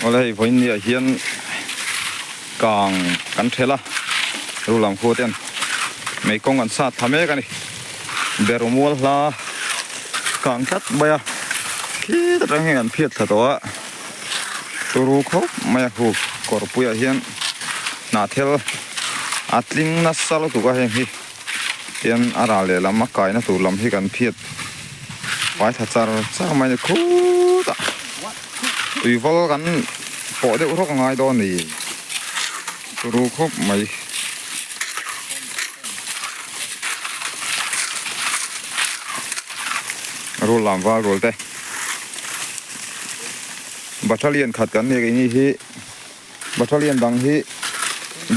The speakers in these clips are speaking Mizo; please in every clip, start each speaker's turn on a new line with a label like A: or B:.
A: Awle hei vawiin ni ah hian kang kan thelh a, Rulam khua ten mei kawng an sat tha mek a ni. Ber mual hla kang tlat mai a, khi atang hian an phiat thla tawh a, turu khawp mai a hu kawrpui ah hian hnahthel a tling nasa lutuk a heng hi tian a ral lehlam a kaina tur lam hi kan phiat fai thla char char mai a ni khutah tuival kan pawh deuh rawk a ngai dawn a ni turu khawp mai. Rul lam val rul te Battalion khat kan nih keini hi Battalion dang hi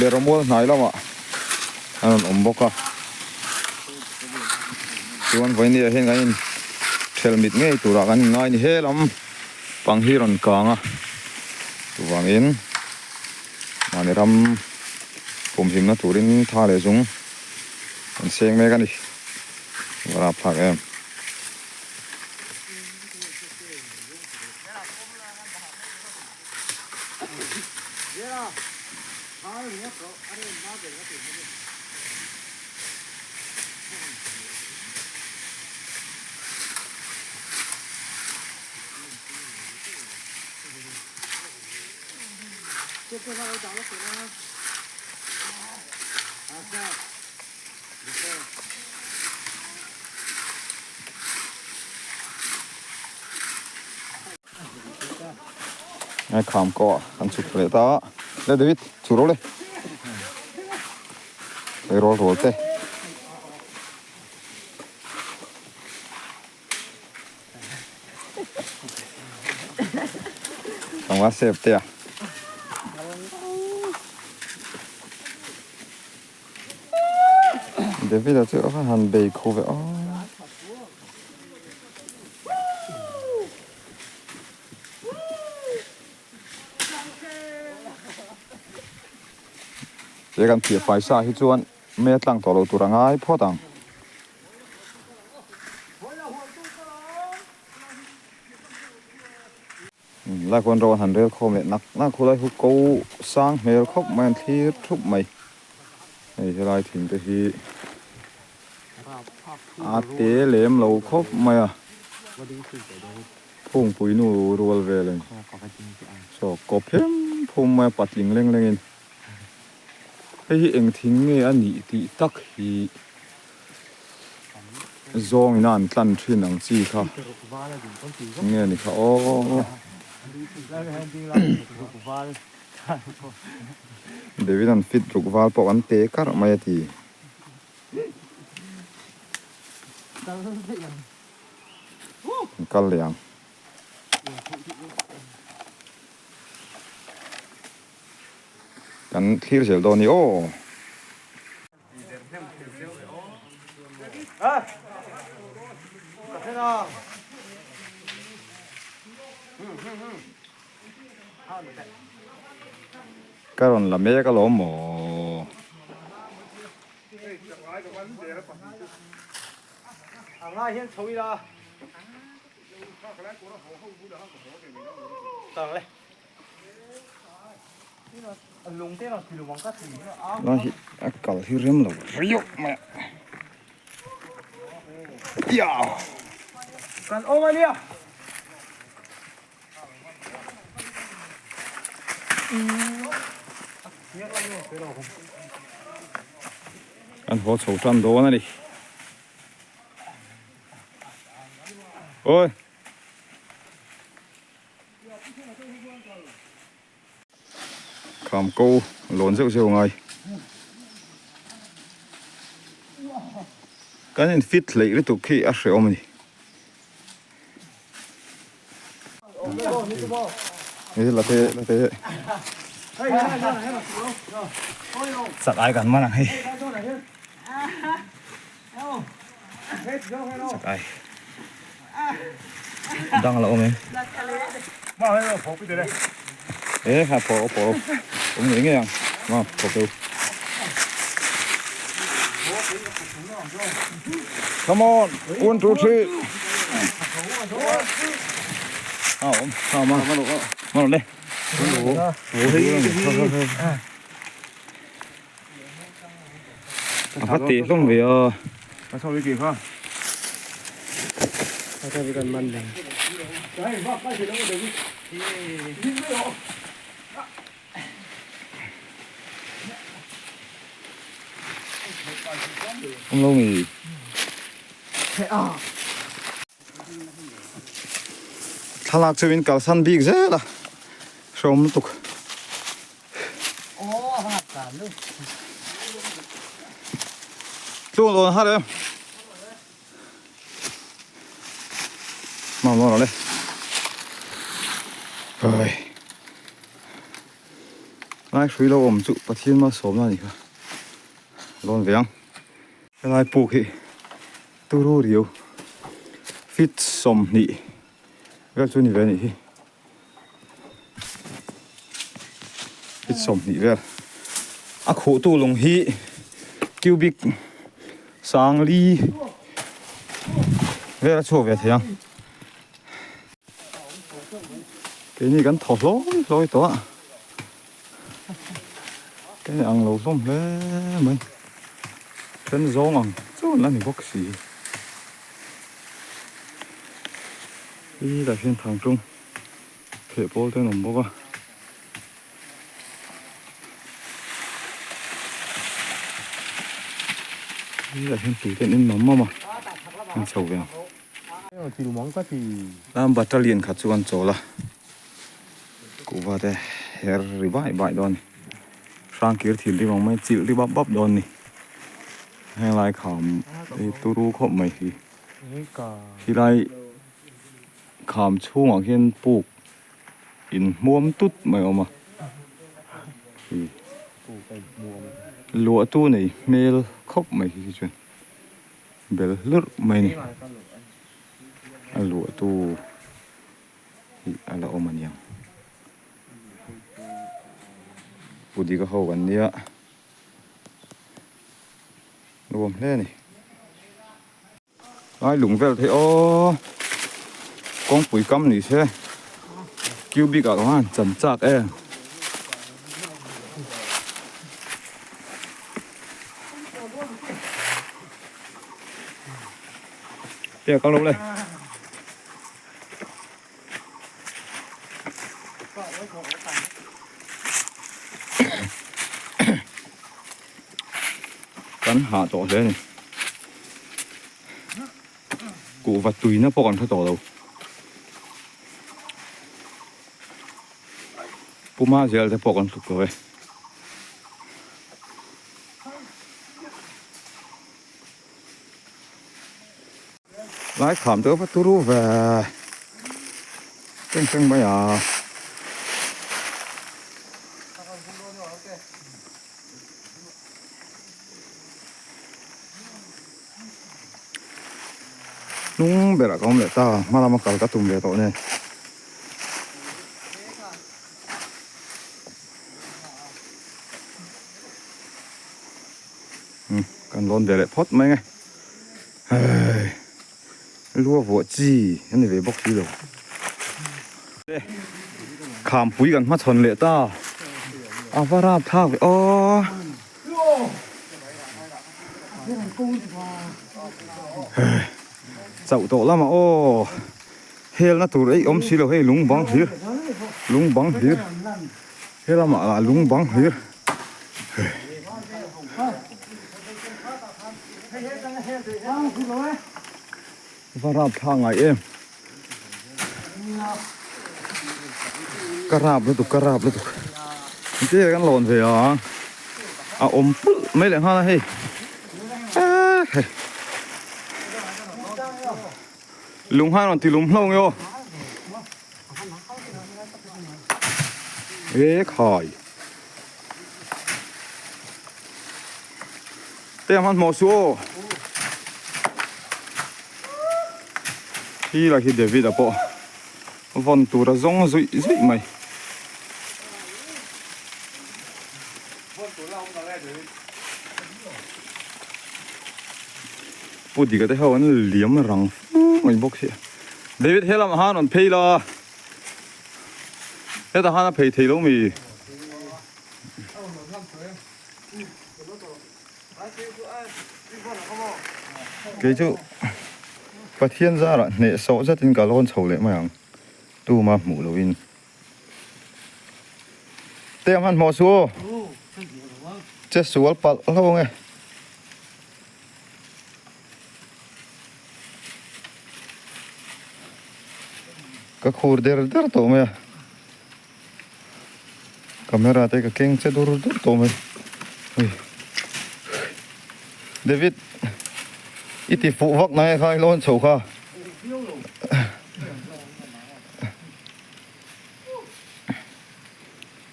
A: Beramual hnai lamah an rawn awm bawk a chuan vawinia hian kan in thelh mit ngei turah kan inngai a ni he lam pang hi rawn kang a chuvangin mahni ram pumhimna turin tha leh zung an seng mek a ni va rapthlak em. Ai kham ko ah kan chhuk leh ta a le David chhuk rawh le ei rawl rawl te. Tlangval sep te a. David a chu a va han bei khu ve aw. He kan phiah fai sa hi chuan mei a tlang tawh lo tur a ngai phawt ang. Lai khuan ro an han rel khawm leh nak nak khulai hu ko sang hmel khawp mai an thlir thup mai. Hei helai thing te hi a te lem lo khawp mai a. Phungpui nu rual vel a ni. Saw kawp hem phum mai a patling leng leng in. Hei hi eng thing nge a nih tih tak hi zawng ina an tlan thin ang chi kha nge ni kha aw. David an fit ruk val pawh kan pe kar mai a ti. Kan kal leh ang. Kan thlir zel dawn a ni aw. Ka rawn la mek alawm maw? Lai hi a kal hi rem lo riau mai a. Ia!
B: Kan awm a nia.
A: Kan haw chho tan dawn a ni. Oi! Kham ko lawn zeuh zeuh ngai. Kan in fit hleih lutuk khi a hrehawm a ni. Ni la te la te. Chak ai kan man ang hei. Chak ai. Dang la awm em? Ê ha phô phô awm ngei ngei ang ma phô peu. Come on, 1 2 3. A awm, a ma ma lo le. A va teh hlawm ve a. Awm lo nge. Thlalak chu min kalsan bik zel a hreawm lutuk. Tlung dawn har em. Mau lo le. Oi. Lai hrui lo awm chu Pathian malsawmna a ni kha. Lawn ve ang. Helai puk hi turu riau feet 20 vel chu ni ve a nih hi. Feet 20 vel. A khuhtu lung hi cubic 40 vel a chhuak ve thei ang. Keini kan thaw hlawi hlawi tawh a. Keini ang lo hlawm hle mai. Then zawng ang chu an la ni bawk si. Hi tah hian thangtlung theh pawl te an awm bawk a. Hi tah hian tui te an in mam mam a. An chho ve ang. Lam battalion khat chu an chawl a, kuhva te her ri bai bai dawn a ni. Hrangkir thil ri vang mai chilh ri bap bap dawn a ni. Henglai kham hi turu khawp mai hi. Helai kham chhungah khian puk inhmuam tut mai a awm a. Luahtu nei hmel khawp mai hi chuan. Bel hlurh mai a ni. A luahtu hi a la awm a niang. Pudika ho kan nia. Nuam hle a ni. Lai lung vel thei aw. Kawngpui kam ni se. Cubic ah khan chan chak em. Tia kal lo le. Kan hah tawh hle a ni. Kuhva tuina pawh kan hre tawh lo. Puma zel te pawh kan tluk lo e. Lai kham te va turu ve. Teng teng mai a. Hnung berah ka awm leh ta hma lama kal ka tum ve tawh nen. Kan lawn ve leh phawt mai nge. Hei lua vuah chi a ni ve bawk si lo. Khampui kan hmachhawn leh ta. A va rap thlak ve aw. Chauh tawh lamah aw. Helna tur ei awm si lo hei lung bang hlir lung bang hlir he lamah lah lung bang hlir va rap thla ngai em ka rap lutuk ka rap lutuk engtin nge kan lawn ve ang a awm pulh mai leh nghal a hei hei. Lung han rawn ti lum hlauh nge aw. E khai. Te han hmuh su aw. Hi la hi David a pawh vawn tur a zawng zuih zuih mai. Pu Dika te ho an liam rang fu mai bawk si. David he lamah han rawn phei la. Hetah khan a phei thei lo mi? Kei chu Pathian zarah hneh sawh zetin ka lawn chho leh mai ang tuma hmuh loin. Te ang han hmuh suh aw. Che sual palh hlauh ang e. Ka khur der der tawh mai a. Camera te ka keng che dur dur tawh mai. Ui. David i ti fuh vak nai kha i lawn chho kha.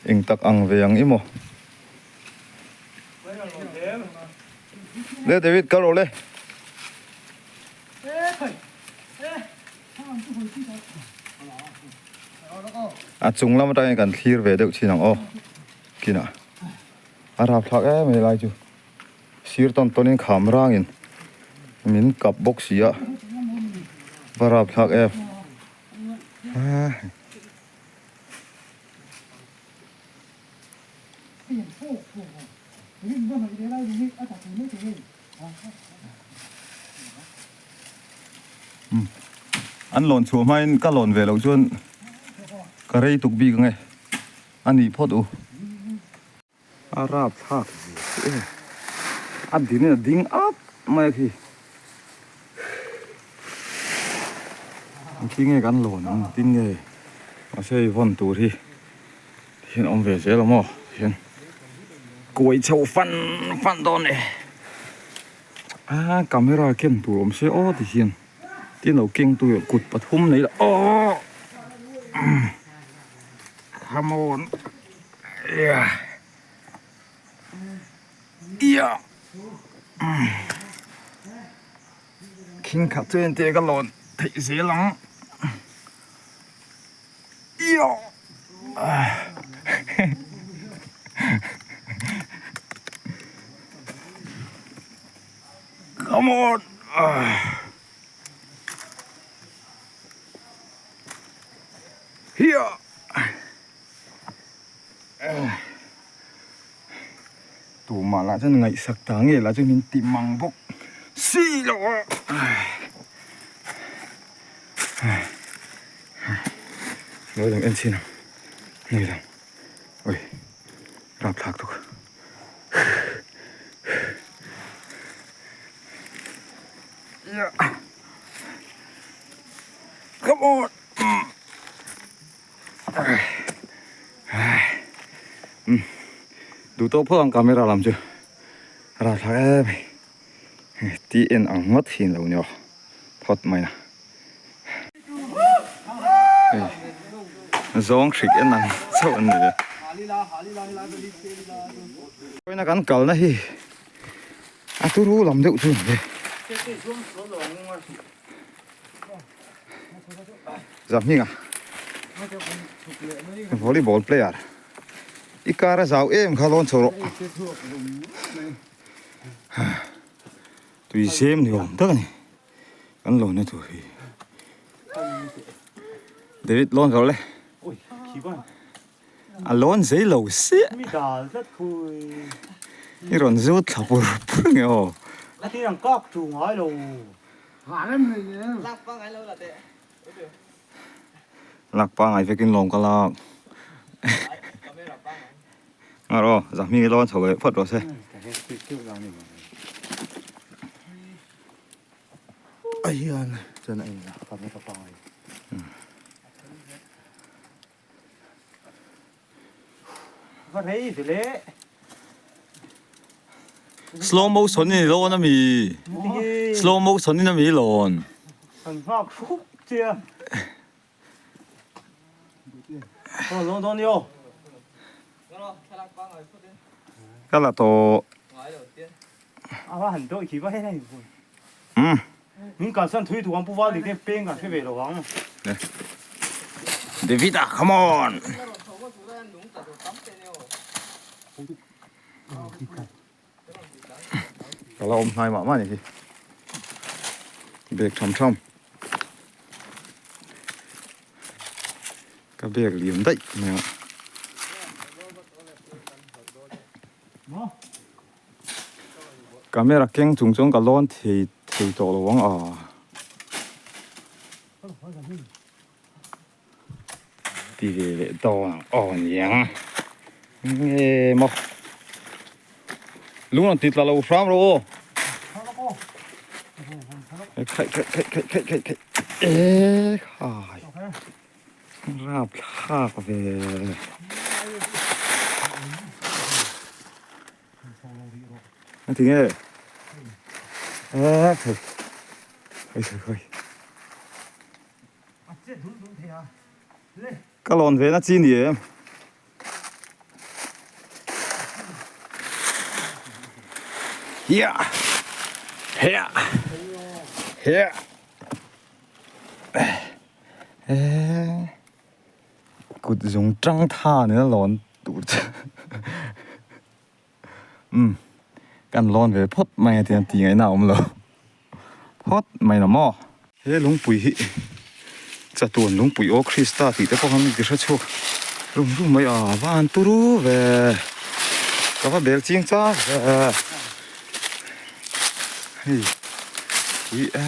A: Eng tak ang ve ang i maw. Le David kal rawh le. A chung lam atangin kan thlir ve deuh chin ang aw kinah a rapthlak em mai lai chu sir tawn tawnin kham rangin min kap bawk si a va rapthlak em. An lawn chhuah hmain ka lawn ve loh chuan ka rei tuk bik ange a nih phawt u. A rap thlak ve chu e a din in a ding at mai a khi. Engtin nge kan lawn ang engtin nge mahse hei vawn tur hi hian awm ve zel awm aw hian kuai chho fan fan dawn e a camera ken tur awm se aw ti hian tin lo keng tu kut pathum nei la aw come on yeah yeah khing khat chu entir ka lawn theih zel ang. Come on. Here. Tumah lah chuan ngaihsak ta nge lah chu min ti mang bawk si lo a. Ngawi lang en chhin ang ngawi lang oi rapthlak tuk yeah come on duh tawk phawt ang camera lam chu rapthlak em mai ti en ang ngawt hi an lo ni aw phawt mai a. Zawng hrik en ang chauh an ni e. Vawiina kan kalna hi a turu lam deuh chu a ni e. Zahminga volleyball player i kar a zau em kha lawn chho rawh. Tui zem ni awm tak a ni. Kan lawn na tur hi. David lawn rawh le. A lawn zei lo siah. I rawn zut thla pur pur nge aw. Lak pangai vekin lawm ka lak. Ngar aw, zahming i lawn chho leh phawt rawh se.
B: Ahian chuan a in la ka ka pangai. Va rei ve le.
A: Slow motion in i lawn ami. Slow motion in ami i lawn.
B: Kan nghak hrup che a. Aw lawn dawn ni aw.
A: Ka la tawh.
B: A va han dawih khi va hei hei.
A: Umm.
B: Min kalsan thui thu ang pu val dik peng kan hre ve lo ang.
A: David-a come on. Ka la awm hnai mah mah a ni hi. Bag tham tham. Ka bag liam daih mai a. Camera keng chung chuan ka lawn thei thei tawh lo ang a. Ti ve leh dawn ang aw niang nge maw. Lung an ti tla lo hram rawh aw. Khaih khaih khaih khaih khaih khaih khaih e khai rap thlak ve. A ti nge e khai khai khai khai. Ka lawn ve na chi ni em. Hiah hiah hiah eh kut zung tang tha nena lawn tur chu umm kan lawn ve phawt mai a tiang tih ngaihna a awm lo phawt mai lo maw. He lungpui hi chatuan lungpui aw Krista tih te pawh khan ka hre chhuak rum rum mai a van turu ve ka va bel ching chak ve hei pui e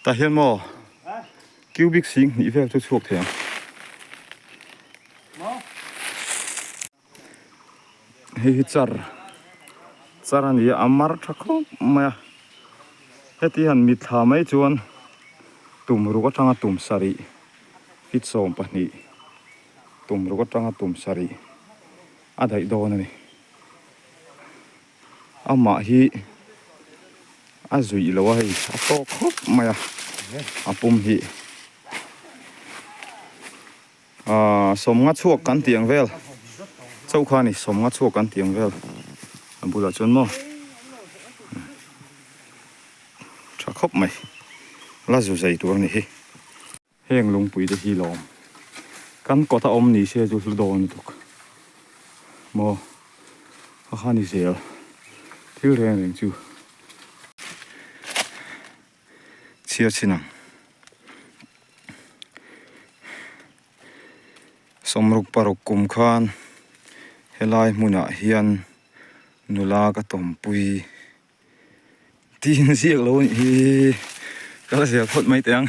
A: tah hian maw cubic sing hnih vel chu chhuak thei ang. Hei hi char char a ni a a mar tha khawp mai a heti han mitthla mai chuan tum ruk atanga tum sarih feet 12 tum ruk atanga tum sarih a daih dawn a ni amah hi a zuih lo a hei a tawk khawp mai a a pum hi. Aaa sawmnga chhuak kan tih ang vel chauh kha a ni sawmnga chhuak kan tih ang vel a bulah chuan maw tha khawp mai la zu zai tur a ni hi heng lungpui te hi lawm kan kawt a awm ni se chu hlu dawn lutuk maw a kha ni zel thil reng reng chu chhiar chhin ang. Sawmruk paruk kum khan helai hmunah hian nula ka tawmpui tin ziak lo a nih hi ka la zel phawt mai teh ang.